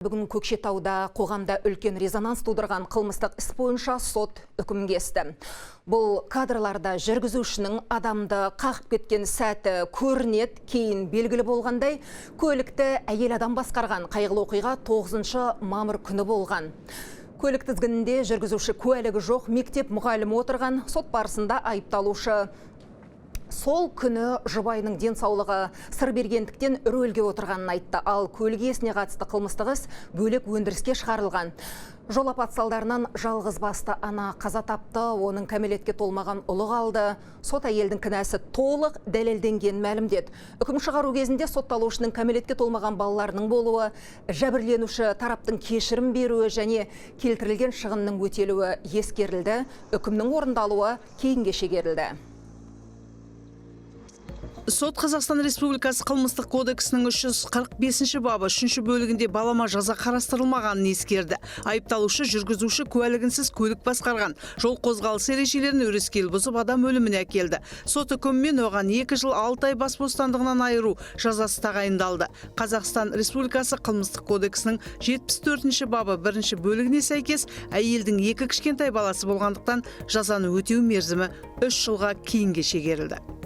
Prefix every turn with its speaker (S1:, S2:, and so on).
S1: Бүгін Көкшетауда қоғамда үлкен резонанс тудырған қылмыстық іс бойынша сот үкім кесті. Бұл кадрларда жүргізушінің адамды қағып кеткен сәті көрінеді. Кейін белгілі болғандай, көлікті әйел адам басқарған. Қайғылы оқиға 9 мамыр күні болған. Көлік тізгінінде жүргізуші куәлігі жоқ мектеп мұғалімі отырған. Сот барысында айыпталушы сол күні жұбайының денсаулығы сыр бергендіктен рөлге отырғанын айтты. Ал көлік иесіне қатысты қылмыстық іс бөлек өндіріске шығарылған. Жол апаты салдарынан жалғыз басты ана қаза тапты, оның кәмелетке толмаған ұлы қалды. Сот әйелдің кінәсі толық дәлелденгенін мәлімдеді. Үкім шығару кезінде сотталушының кәмелетке толмаған балаларының болуы, жәбірленуші тараптың кешірім беруі және келтірілген шығынның өтелуі ескерілді. Үкімнің орындалуы кейінге шегерілді.
S2: Сот Қазақстан Республикасы Қылмыстық кодексінің 345 бабы 3 бөлігінде балама жаза қарастырылмағанын ескерді. Айыпталушы жүргізуші куәлігінсіз көлік басқарған, жол қозғалысы ережелерін өрескел бұзып, адам өліміне әкелді. Сот үкімімен оған 2 жыл 6 ай бас бостандығынан айыру жазасы тағайындалды. Қазақстан Республикасы Қылмыстық кодексінің 74 бабы 1 бөлігіне сәйкес, әйелдің екі кішкентай баласы болғандықтан, жазаны өтеу мерзімі 3 жылға кейінге шегерілді.